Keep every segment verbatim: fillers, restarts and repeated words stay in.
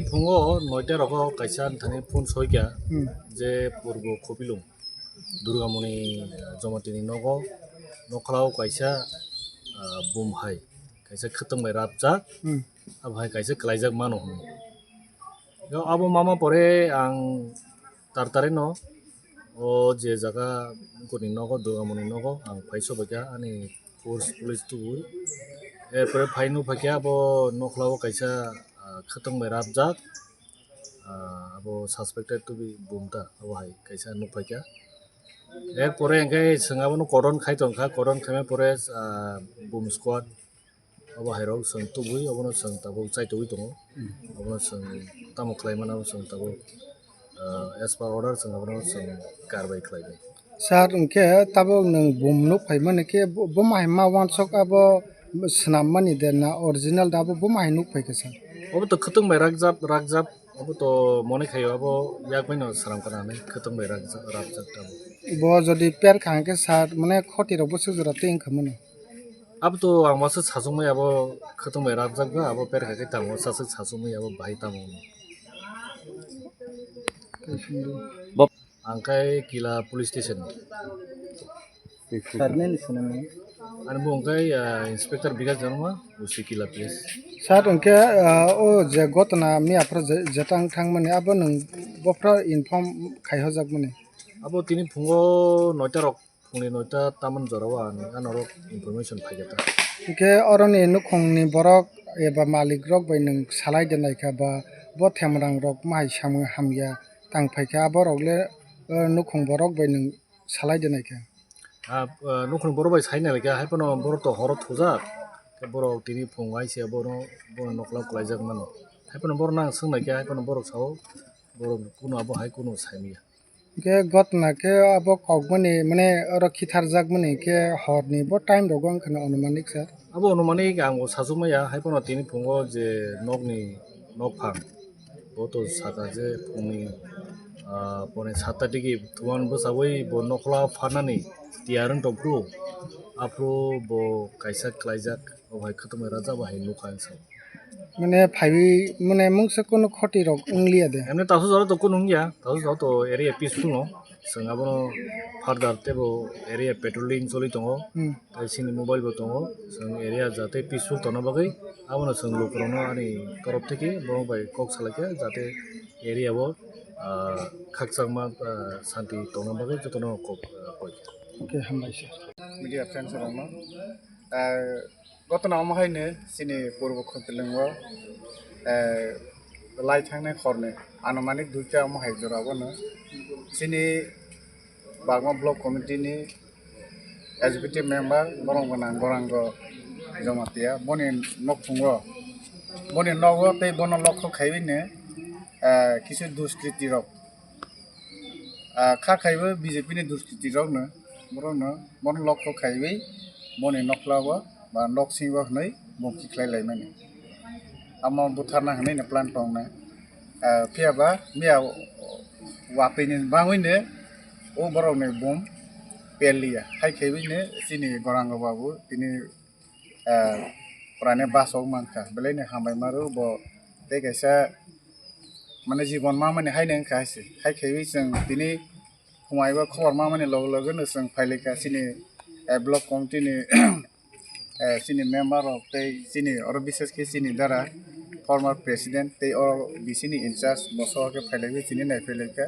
Phungo noita rogo kaisa thani phone soikha Hmm. je Purbo Khopilung Durgamoni Jomatini nogo nokhlao kaisa, ah, bum hai kaisa khwtwng bai rapjak, Hmm. abo hai kaisa kwlaijak mano hwnwi. Yo, abo mama pore ang tartarino o je jaga goni nogo, Durgamoni nogo ang phai sobaikha ani force police tubui. Erpore phai nukphaikha abo nokhlao kaisa, ah, khwtwng bai rapjak, ah, abo suspected to be bumta abo hai kaisa nukphaikha. Erpore hwnkhe chwng abono cordon khai tongkha, cordon khaima pore, ah, bum squad. Obo hairok chwng tubui, obono chwng tabuk chaitugwi tongo. Obono chwng tamo khlai mano, obo chwng tabuk, ah, as per order chwng abono chwng karbai khlai bai. Sir, hwnkhe tabuk nwng bum nuk phaimani khe bo, bo mahai ma wansok abo swnammani de na original da abo bo mahai nuk phaikha sir? Obo to khwtwng bai rakjak, rakjak, obo to mone khaio abo yak baino swnam kana hinwi khwtwng bai rakjak, rakjak tabuk. Bo jodi per kha hwnkhe sir, mane khoti rok bwswk jora tei wngkha mani? Abo to ang wansuk sachukmai abo khwtwng bai rapjak ba abo per kha khe tamo sachuk sachukmai abo bahai tamo. Bo- Ang khai Kila police station. Sir nini swnamwi? Ani bo hwnkhe, ah, Inspector Bikas Dharma, O C Kila P S. Sir hwnkhe, ah, o je gotona miya phro je, jetang thangmani abo nwng bophro inform khai hojak mani? Abo tini phungo noita rok Phungni noita tamani jorao ani anorok information phaikha ta. Hwnkhe oroni nukhungni borok eba malik rok bai nwng salai de naikha ba bo themrang rok mahai samung hamya tang phaikha, aborok le, eh, nukhung borok bai nwng salai de naikha. Ah, eh, nukhung borok bai sai naikha, hai phano borok to horo thujak, borok tini phung hai se bono, bono nokla kwlaijak mano, hai phano borok nang swng naikha, hai phano borok sao borok kunu abo hai kunu saimanya. Hwnkhe gotna khe abo kokmani, mane, oro khitharjakmani khe horni bo time rogo wngkha na anumanik sir? Abo anumanik ang bo sachukmaya, hai phano tini phungo je nokni nokphang, bo to saka je phungni, ah, pone satta digi thuan bwchawi bo nokla phanani tiyar wng tongphuru, aphuru bo kaisa klaijak, o hai khwtwmwi rajak bo hai nukha ang sao. Mane phaiwi, mane mungsa kunu khoti rok wngliya de? Emni tasu jora to kunu wngya, tasu jora to area peaceful no. Chwng abono further tebo area patrolling choli tongo. Hmm. Tai chini mobile bo tongo. Chwng area jate peaceful tongna bagwi abono chwng lukurokno ani torof theke borok bai kok salaikha jate area o, ah, khakchangma, ah, santi tongna bagwi jotono kok, ah, koi. Okay, hambai sir. Media friends rokno, ah, Gotona omo hai no chini Purbo Khumpilingo, eh, lai thangnai horni anumanik duita omo hai jora bono chini Bagma Block Committee ni executive member borok gwnang Gorango Jomatia boni nokphungo, boni nogo tei bono lokho khaiwi no, eh, kisu duskriti rok, ah, kha khaiwi B J P ni duskriti rok no, borok no, bono lokho khaiwi boni nokla o ba nok singo hwnwi bumkhi khlai laimani. Amo butharna hwnwi no plan tongnai. Ah, phiya ba miya watwi ni bangwi no o borok ni bum peliya. Hai khaiwi no chini Gorango babu tini eh, purani bachok mankha, belai ni hambai maro bo tei kaisa mane jibon mamani haino wngkha hai se. Hai khaiwi chwng tini phumaio khobor mamani loge loge no chwng phailaikha chini, eh, block committee ni, eh, chini member rok tei chini oro bises khe chini dara former president tei oro B C ni in charge bo soho khe phailaikhe chini naiphailaikha.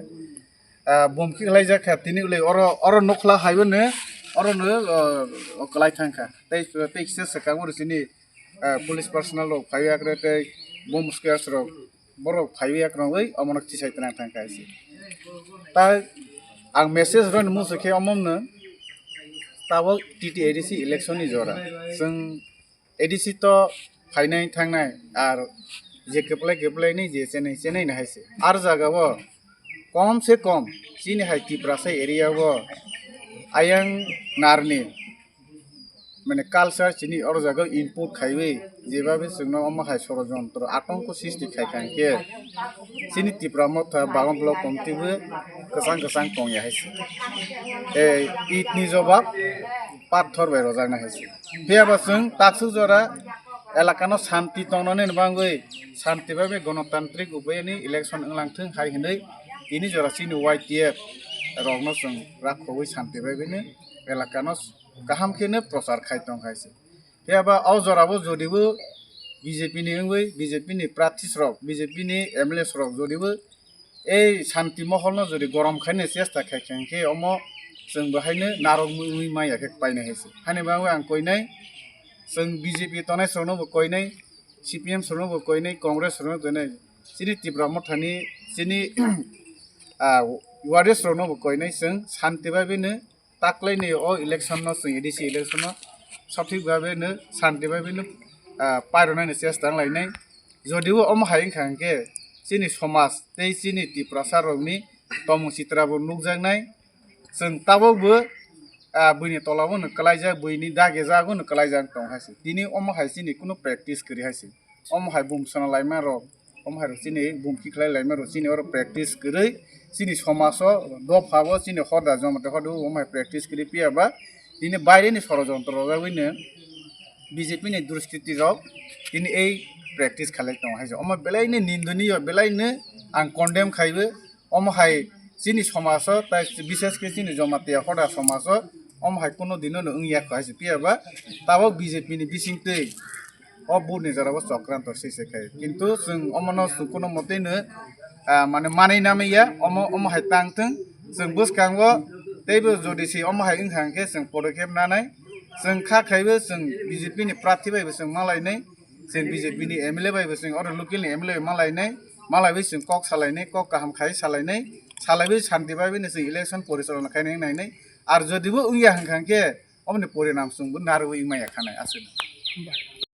Ah, bumkhi khlaijak kha tini ulai oro, oro nokla haibo no oro no, ah, kwlai thangkha. Tei, tei kisa swkang oro chini, ah, police personnel rok phaiwi akre tei bomb squads rok borok phaiwi akrangwi omono tisai twnang thangkha hai se. Tai ang message rwni muchung khe omo wngno tabuk T T A D C election ni jora chwng A D C to phainai thangnai ar je kwplai kwplai ni je chenai chenai no hai se. Ar jaga o kom se kom chini hai Tiprasa area o ayang narni mane culture chini oro jaga o input khaiwi jeba bai chwngno omo hai sorojontro atongko sristi khai kha hwnkhe chini Tipra Motha Bagam Block Committee bo kwchang kwchang tongya hai se. Ei it ni jobab pathor bai rojaknai hai se. Phiya ba chwng taksuk jora Elakano santi tongnani bagwi santi bai bai gonotantrik upaini election wnglang thung hai hinwi tini jora chini Y T F rokno chwng rakhogwi santi bai baino elakano kaham kheno prochar khai tong hai se. Phiya ba o jorabo jodibo B J P ni wngwi B J P ni prarthi rok, B J P ni M L A rok jodibo ei santi moholno jodi gorom khaina chesta khai kha hinkhe omo chwng bo haino narwk mui mui maya khe paina hai se. Hani bagwi ang koinai chwng B J P tongnai rokno bo koinai, C P M rokno bo koinai, Congress rokno koinai, chini Tipra Mothani chini ah, warriors rokno bo koinai chwng santi bai bini taklaini o election no chwng A D C election no sothik bhabe no santi bai bini ah, pairwnani chesta wnglainai. Jodibo omo hai wngkha hinkhe chini somaj tei chini Tiprasa rokni tomung chitra bo nukjaknai. Chwng tabuk bo ah, buini tola bono kwlaijak, buini dage jago no kwlaijak tong hai se. Tini omo hai chini kuno practice kwrwi hai se. Omo hai bum sona laima rok, omo hai rok chini bum kikhlai laima rok chini oro practice kwrwi chini somaj o dopha bo chini hoda joma tei hoda omo hai practice kwrwi phiya ba tini baire ni sorojontro rojagwi no B J P ni duskriti rok tini ei practice khalai tong hai se. Omo belai no nindoniyo, belai no ang condemn khaibo. Omo hai chini somaj o, tai bishes khe chini Jamatia hoda somaj o, omo hai kuno dino no wngya kho hai se phiya ba tabuk B J P ni bising twi o bur ni jora o chokranto se se khai. Kintu chwng omo no chwng kuno motwi no, ah, mane manwi namwi ya, omo, omo hai tang thung, chwng bwskango teibo jodi se omo hai wngkha hinkhe chwng podokhep nanai, chwng kha khaibo chwng B J P ni prarthi bai bo chwng malainai. Chwng B J P ni M L A bai bo chwng oro local ni M L A bai malainai, malaiwi chwng kok salainai, kok kaham khai salainai, salaiwi santi bai bini chwng election porichalona khainai nainai. Ar jodibo wngya hwnkha khe omoni porinam chwngbo narwgwi wngmaya khanai aswk.